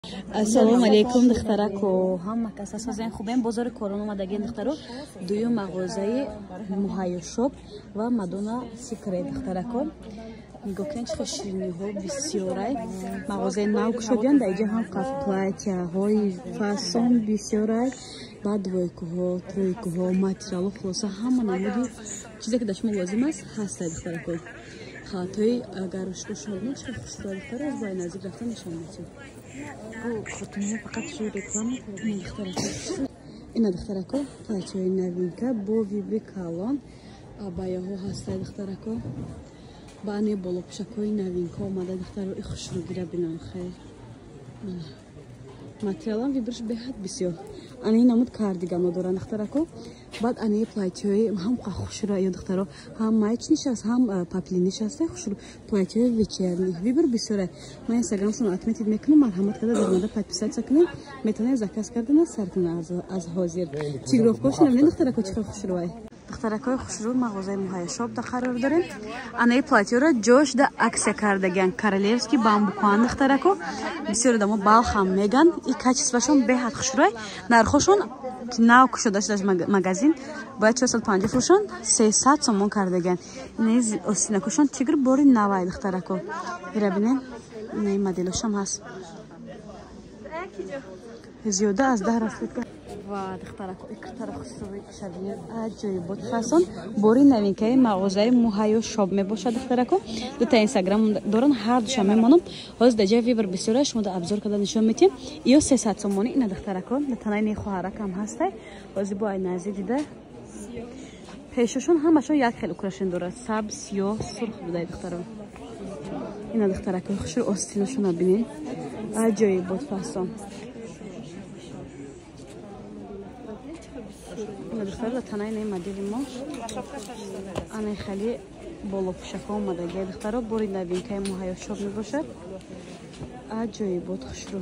Ассалому алейкум, духтарако, ҳама каса созен, хубем? Бозори Корон омадагиен, духтаро, дуюм мағозаи Муҳайё Шоп ва Мадона Секрет. Духтарако, нигоҳ кунед, чӣ хел шириниҳо бисёрай. Мағозаи нав кушодиян. Дар иҷа ҳам платьяҳои фасон бисёрай, баъд двойкаҳо, тройкаҳо, материалҳо, хулоса, ҳама намуди чизе, ки дар шумо лозим аст, ҳастай. Духтарако, халатҳои гарушкошон чӣ хел хушрӯ, духтаро, аз бои наздик рафта нишон медиҳем. Ина, духтарако, платьяҳои новинка бо выбори калон, абаяҳо ҳастай, духтарако, ба ане болопӯшакҳои новинка омада. Духтаро, и хушрӯгира бинам, хел материалам выбор ш беҳад бисёр. Анаи намуд кардигано доранд, духтарако. Баъд анаи платьяҳои ҳам хушрӯ ё, духтаро, ҳам маечный шаст, ҳам поплинный шаста, хушрӯ платьяҳои вечерний, выбор бисёре. Ман инстаграмшон отметить мекунам, марҳамат карда даромада подписаться кунем, метавонед заказ кардана сар кунед аз ҳозир. Тигровкошона бинед, духтарако, чӣ хел хушрӯай. Духтаракҳои хушрӯ, мағозаи Муҳайё Шоп да қарор дорем. Анаи платьёро ҷош да акция кардагиан, королевский бамбукуан. Духтарако, бисёр одамо балхам меган, и качествашон беҳад хушрӯай. Нархошон, нав кушода шудаш магазин, бояд 450 фурӯшон, 300 сомон кардагиан. Инаи остинакошон тигр, бори навай, духтарако, ира бинем. Инаи моделошам ҳаст, зиёда аз 10 расцветка. Ва, духтарако, икртара хушрӯи, аҷоибот фасон, бори новинкаи мағозаи Муҳайё Шоп мебошад. Духтарако, дута инстаграм доран, ҳар душа мемонам. Ҳозир дар ҷои выбор бисёра, шумо да обзор карда нишон метиҳем. Ё 300 сомонӣ. Ина, духтарако, танаи не хоҳаракам ҳастай. Ҳозир бо ай наздик дида, пешошон ҳамашон як хел украшен дорад, сабз, сиёҳ, сурх будай, духтаро. Ина, духтарако, хушрӯ, остинашона бинед, аҷоибот фасон. Духтаро, танаи наи модели мо анаи хеле болопӯшака омадагия. Духтаро, бори новинкаи Муҳайё Шоп мебошад, аҷоибот хушрӯ.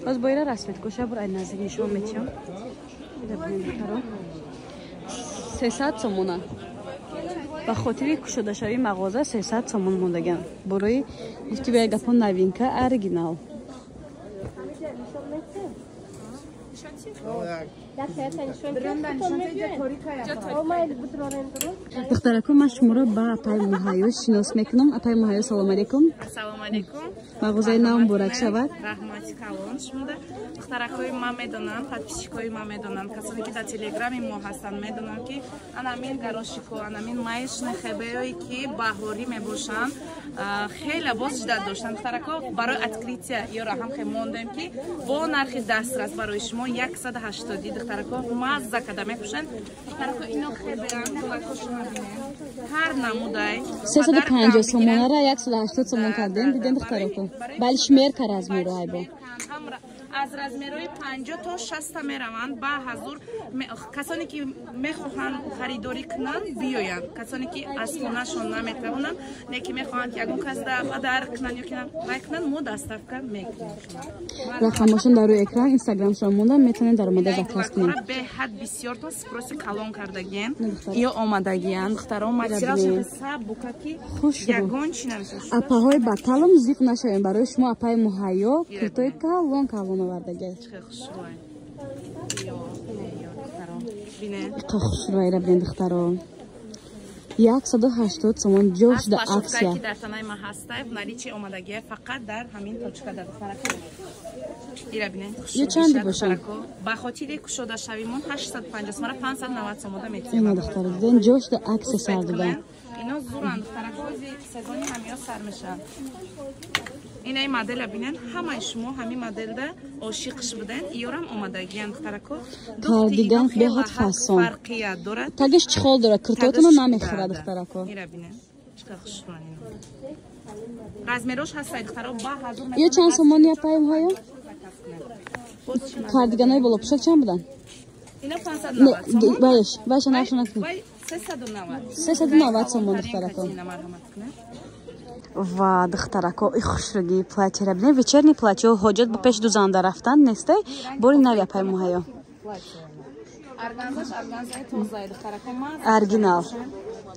Боз бо ира расцветкоша бур ай наздик нишон метиҳам. Духтаро, 300 сомона, ба хотири кушодашавии мағоза 300 сомон мондагиам. Борои гуфти бия гапо, новинка, оригинал. Духтарако, ман шуморо ба апаи Муҳайё шинос мекунам. Апаи Муҳайё, салом алейкум. Ассалому алейкум. Мағозаи нав муборак шавад. Раҳмати калон шумода. Духтаракҳои ман медонанд, подписчикои ман медонанд, касоне ки дар телеграми мо ҳастанд, медонанд, ки анамин горошико, анамин маечный хебеое, ки баҳорӣ мебошанд, хеле боз ждать доштанд. Духтарако, барои открытия ёро ҳам хе мондем, ки бо нархи дастрас барои шумо 180. Духтарако, мазза када мепӯшанд. Духтарако, ино хебеанд, гулакошона бинед, ҳар намудай. 350 сомонара 180 сомон кардем, дидем, духтарако. Бали, шмерка размеру айбо. Аз размерҳои 50 то 60 мераванд. Ба ҳазур касоне ки мехоҳанд харидорӣ кунанд, биёянд. Касоне ки аз хонашон наметавонанд, не ки мехоҳанд ягон кас падар кунанд ё ки вай кунанд, мо доставка мекунем. Рақамошон дар рӯи экран, инстаграмшон монда, метавонед даромада заказ кунед. Беҳад бисёртон спроси калон кардагиен, ё омадагиянд. Духтаро, материал сабука, ки ягон чи намешавад. Апаҳои баталам, зиқ нашавем, барои шумо апаи Муҳайё куртои калон калон овардагиай. Иқа хушрӯайра бинед, духтаро, 180 сомон, ҷош да акция. Дар танаи ма ҳастай, в наличии омадагия, фақат дар ҳамин точка дар, духтарако, ира бинед. Ё чанди бошанд? Ба хотири кушодашавимон 850 сомона 590 сомода метиҳем. Ина, духтаро, диден, ҷош да акция сар додан. Ино зуранд, духтарако, сезони ҳамиё сар мешаванд. Инаи модела бинен, ҳамаи шумо ҳамин моделда ошиқш буден, иёрам омадагиян, духтарако. Кардиган беҳад фасон. Фарқият дорад. Тагиш чӣ дорад, куртотуно намехӯрад, духтарако. Ира бинен, чӣ хушрӯан ино. Размерош ҳастай, духтаро, ба ҳазур. Ё чанд сомони, апаи Муҳайё? Кардиганои болопӯшак чанд буданд? Ино 590 сомон. Балеш, баша нархшо накунед. Вай 390. 390 сомон, духтарако. Ва, духтарако, и хушруги платьера бинед, вечерний платье, ҳоҷат ба пеш дузанда рафтан нестай. Бори нави, апаи Муҳайё. Органзаш органзаи тозаи, духтарако. Оригинал.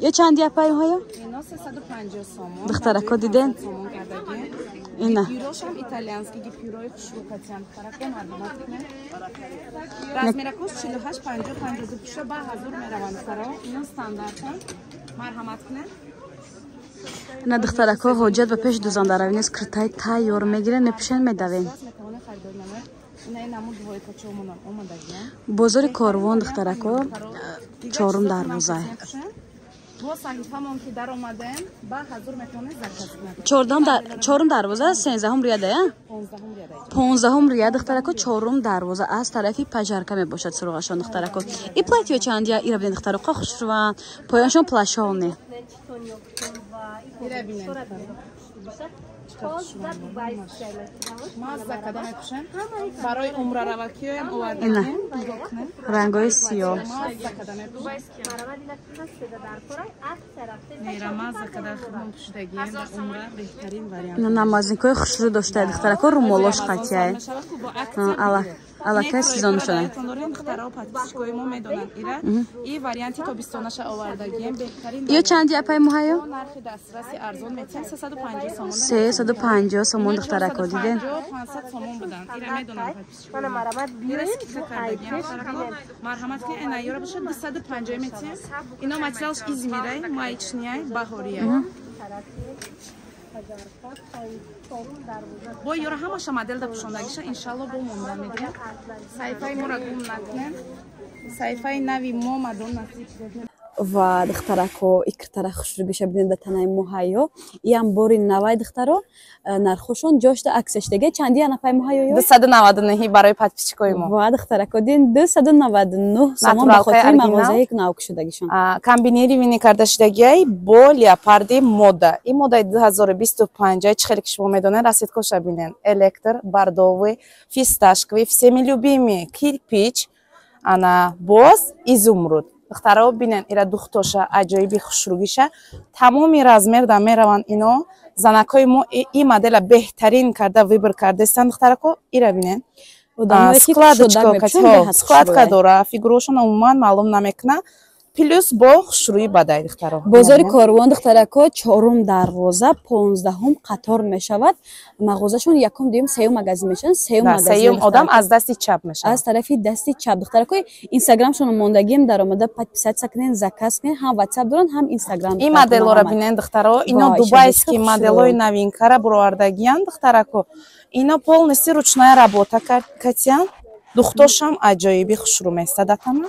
Ё чанди, апаи Муҳайё? Ино 350 сомон. Духтарако, диден? Сомон кардагӣ. Ина. Гипюрошам итальянский гипюрои хушрӯ катиям. Духтарако, марҳамат кунед. Размеракош 48, 50, 52 пуша ба ҳазур мераванд, духтаро. Ино стандартан. Марҳамат кунед. Ина, духтарако, ҳоҷат ба пеш дузандаравӣ нест, киртаи тайёр мегирен, мепӯшен, медавен. Метавонед харидор намоед. Ина ин намуд двойкачомонам омадагиям. Бозори Корвон, духтарако, чорум дарвоза. Бо саҳифамон ки даромадем, ба ҳазур метавонед заказ кунед. Чорум дарвоза, 13-ум ряда, я? 15-ум ряда. 15-ум ряд, духтарако, чорум дарвоза, аз тарафи пожарка мебошад суроғашон, духтарако. И платьё чандия? Ира бинед, духтарако, хушрӯванд, поёншон плашоне. Ира бинед. Мазза када мепӯшем. Барои умраравакиёям Ина. овардагем. Нигоҳ кунед. Рангҳои сиёҳ. Мазза када мепӯшем. Мера мазза када худмон пӯшидагием дар умра, беҳтарин вариант. Ина намазникҳои хушрӯ доштае, духтарако, румолош қатияй. Мешавад ку бо акция. Аллакай сезон шуда. Дорем, духтаро, подписчикои мо медонанд ира. И варианти тобистонаша овардагием, беҳтарин. Ё чанди, апай Муҳайё? Бо нархи дастраси арзон метиҳем, 350 сомон. 350 сомон, духтарако, диден. 500 сомон буданд. Ира медонам подписчикои мо. Ира скидка кардагием, духтарако. Марҳамат кунед, ина ёра бошад, 250 метиҳем. Ино материалш измирай, маечныяй, баҳорияй. Бо ёра ҳамаша моделда пӯшондагиша, иншалло, бо монда медиҳем. Саҳифаи моро гум накунем. Саҳифаи нави мо мадон насиб. Ва, духтарако, икртара хушрӯгиша бинед ба танаи Муҳайё. Иам бори навай, духтаро, нархошон ҷошта аксаштаге. Чанди, апай Муҳайё? 299 барои подписчикои мо. Ва, духтарако, дин, 299 сомон ба Натуралкаи хотири оригинал. мағозаи навкушудагишон. Комбинированный карда шудагиай бо леопарди мода. Ин модаи 2025, чӣ хеле ки шумо медонед, расцветкоша бинен: электр, бордовый, фисташковый, всеми любимый кирпич, ана боз изумруд. Духтаро, бинен ира, духтоша аҷоиби хушрӯгиша, тамоми размер да мераванд ино. Занакҳои мо и модела беҳтарин карда выбор кардастанд, духтарако, ира бинен. Одамое ки Складочка кушода мепӯшанд, беҳад складка хушрӯяй. дора, фигурашон умуман маълум намекунад, плюс бо хушрӯи бадай, духтаро. Бозори Корвон, духтарако, чорум дарвоза, 15-ум қатор мешавад мағозашон. Якум, дуюм, сеюм магазин мешавад, сеюм Да, магазин, сеюм одам духтарако. аз дасти чап мешавад. Аз тарафи дасти чап, духтарако. Инстаграмшон мондагием, даромада подписаться кунен, заказ кунен. Ҳам Ватсап доранд, ҳам Инстаграм. Ин Духтарако, моделора марҳамат. бинен, духтаро, ино Вай, дубайский шабеска моделои хушрӯ. новинкара буровардагиян, духтарако. Ино полностью ручная работа катиян, духтошам аҷоиби хушрӯ местадатама,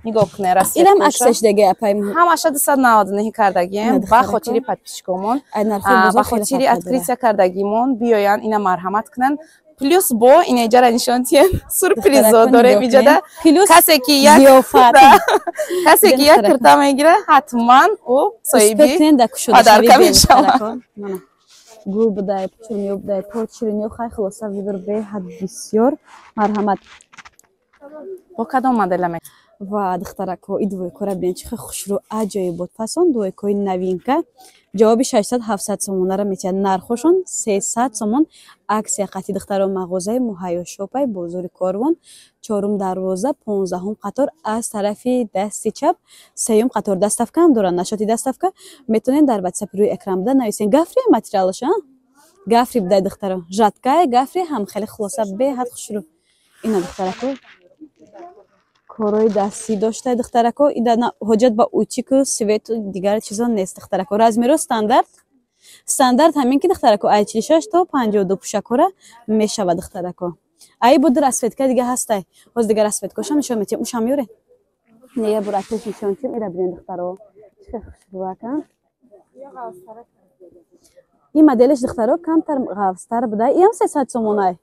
нигоҳ кунед. Ирам Расцветкоша аксаш деге, апай? Ҳамаша 299 кардагием Ина, ба духтарако. хотири подписчикомон. Ай, нархҳои ба бозор хеле хотири фарқ дорад. открытия кардагимон биёянд, ина марҳамат кунанд. Плюс бо ина иҷара нишон тиҳем, сюрпризо Духтарако, дорем нигоҳ иҷода. кунед. Плюс Касе ки як зиёфат. Да. Касе ки як Духтарако. кирта мегира, ҳатман ӯ соҳиби Успеть кунед, да кушодашавӣ подарка бе, мешавад. духтарако. Мана гул будай, печенье будай, торт, ширинӣ, хай, хулоса, выбор беҳад бисёр. Марҳамат. Бо кадом модела ме Ва, духтарако, и двойкора бинед, чӣ хел хушрӯ, аҷоибот фасон, двойкои новинка. Ҷавоби 600-700 сомонара метиҳад, нархошон 300 сомон аксия қатъи. Духтаро, мағозаи Муҳайё Шопай, бозори Корвон, чорум дарвоза, 15-ум қатор, аз тарафи дасти чап, сеюм қатор. Доставкаам доранд, нашоти доставка метавонед дар Ватсапи рӯи экран буда нависен. Гафри материалаша гафри будай, духтаро, жаткай гафри ҳам, хеле, хулоса, беҳад хушрӯ. Ина, духтарако, корҳои дастӣ дошта, духтарако. Ида ҳоҷат ба утюгу свету дигар чизо нест, духтарако. Размеро стандарт, стандарт ҳамин ки, духтарако, ай 46 то 52 пӯшакора мешавад, духтарако. Ай буд расцветка дига ҳастай, ҳоз дигар расцветкошам нишон метиҳем. Ушам ёре, не, я бура пеш нишон тиҳем. Ира бинед, духтаро, чӣ хел хушрӯака ин моделаш, духтаро, камтар ғафзтар буда. Иам 300 сомонай,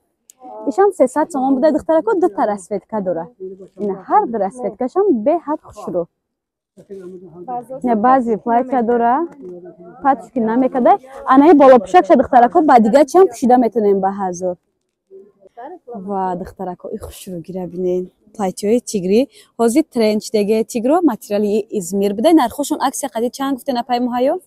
ишам 300 сомон буда, духтарако. Дута расцветка дора, ина ҳар ду расцветкашам беҳад хушрӯ. Не, баъзе платья дора, патушки намекарда. Анаи болопӯшакша, духтарако, ба дигар чиам пӯшида метонем ба ҳазор. Ва, духтарако, и хушрӯгира бинед, платьёи тигрӣ, ҳозир тренд деге тигро. Материали Измир буда, нархошон аксия қади чанд гуфтен, апай Муҳайё?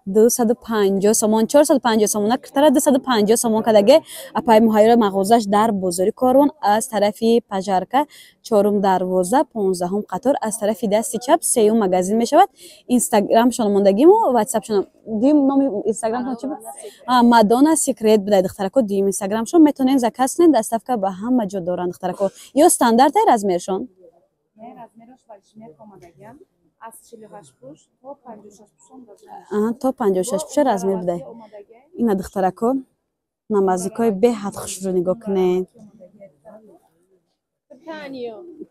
250 сомон, 450 сомона киртара 250 сомон кадаге. Апай Муҳайёра мағозаш дар бозори Корвон аз тарафи Пажарка, чорум дарвоза, 15-ум қатор, аз тарафи дасти чап сеюм магазин мешавад. Инстаграмшон мондагиму ватсапшон. Дуюм номи инстаграмшон чи буд? Мадона Секрет будай, духтарако. Дуюм инстаграмшон метавонед заказ кунед, доставка ба ҳама ҷо доранд, духтарако. Ё стандартай размершон? Аз 48 пуш то 56 пушон. То 56 пуша размер будай. Ина, духтарако, намазикҳои беҳад хушрӯ нигоҳ кунед.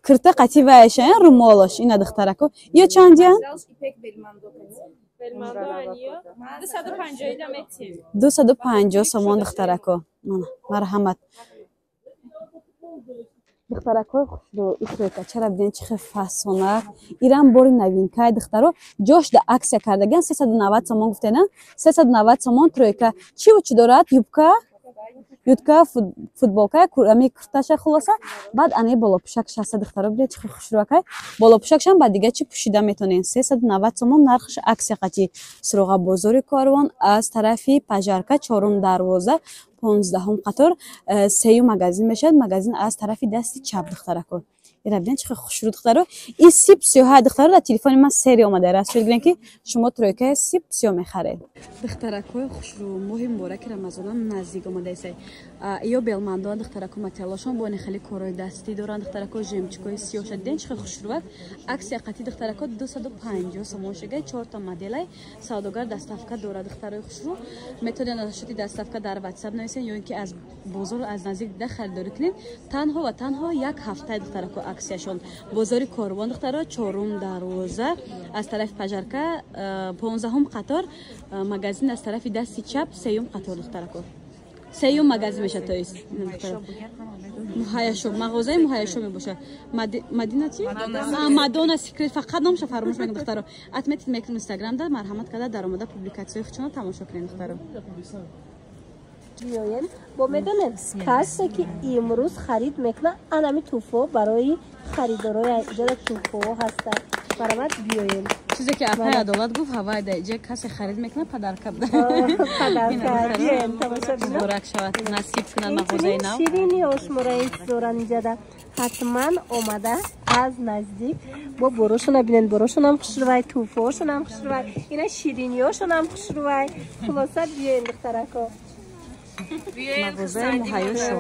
Кирта қати вайша, румолош. Ина, духтарако, ё чандиян? 250 сомон, духтарако, марҳамат. Духтаракҳои хушрӯ, икрека чара бинед, чӣ хел фасонак. Ирам бори новинкаи, духтаро, ҷош да аксия кардагиан, 390 сомон гуфтена, 390 сомон тройка. Чиву чӣ дорад? Юбка, футболка, ами курташа, хулоса. Баъд ани болопӯшак шаста, духтаро, бинед, чӣ хел хушрӯакай. Болопӯшакшам ба дига чӣ пӯшида метонед. 390 сомон нархш аксия қати. Суроға бозори Корвон аз тарафи Пажарка, чорум дарвоза, 15-ум қатор, сеюм магазин мешавад. Магазин аз тарафи дасти чап, духтарако. Ира бинед, чӣ хел хушрӯ, духтаро. И сип сиёҳа, духтаро, дар телефони ман сери омада раст шуд. Гирен ки шумо тройкаи сип сиёҳ мехаред. Духтаракҳои хушрӯ, моҳи мубораки Рамазонам наздик омадаисай. Ё белмандоа, духтарако, материалошон бо хеле корҳои дастӣ доранд, духтарако. Жемчугҳои сиёҳша диден, чӣ хел хушрӯак. Аксия қати, духтарако, 250 сомон шигай, чорта моделай. Савдогар доставка дорад, духтарои хушрӯ. Метавонед насчёти доставка дар Ватсап нависен ё ин ки аз бозор аз наздик дида харидорӣ кунед. Танҳо ва танҳо як ҳафтаи, духтарако, аксияшон. Бозори Корвон, духтаро, чорум дарвоза, аз тарафи Пажарка, 15-ум қатор, магазин аз тарафи дасти чап, сеюм қатор, духтарако, сеюм магазин мешавад. То есть Муҳаяшо, мағозаи Муҳаяшо мебошад. Мадина чи? Мадона Секрет, фақат номша фаромӯш мекунам, духтаро. Отметить мекунам инстаграмда, марҳамат карда даромада публикатсияи худшонро тамошо кунед, духтаро. Биёен, бо медонед, касе ки имрӯз харид мекунад, анами туҳфо барои харидорои иҷода туҳфоҳо ҳастанд. Марҳамат, биёен. Чизе ки апай Адолат гуфт, ҳавай да иҷа касе харид мекунад, подарка буда. Муборак шавад, насиб кунад мағозаи нав. Ширини ошмора интизоран иҷада. Ҳатман омада аз наздик бо борошона бинед. Борошонам хушрӯвай, туҳфаҳошонам хушрӯвай, ина шириниҳошонам хушрӯвай. Хулоса, биёен, духтарако. Мағозаи Муҳайёшо.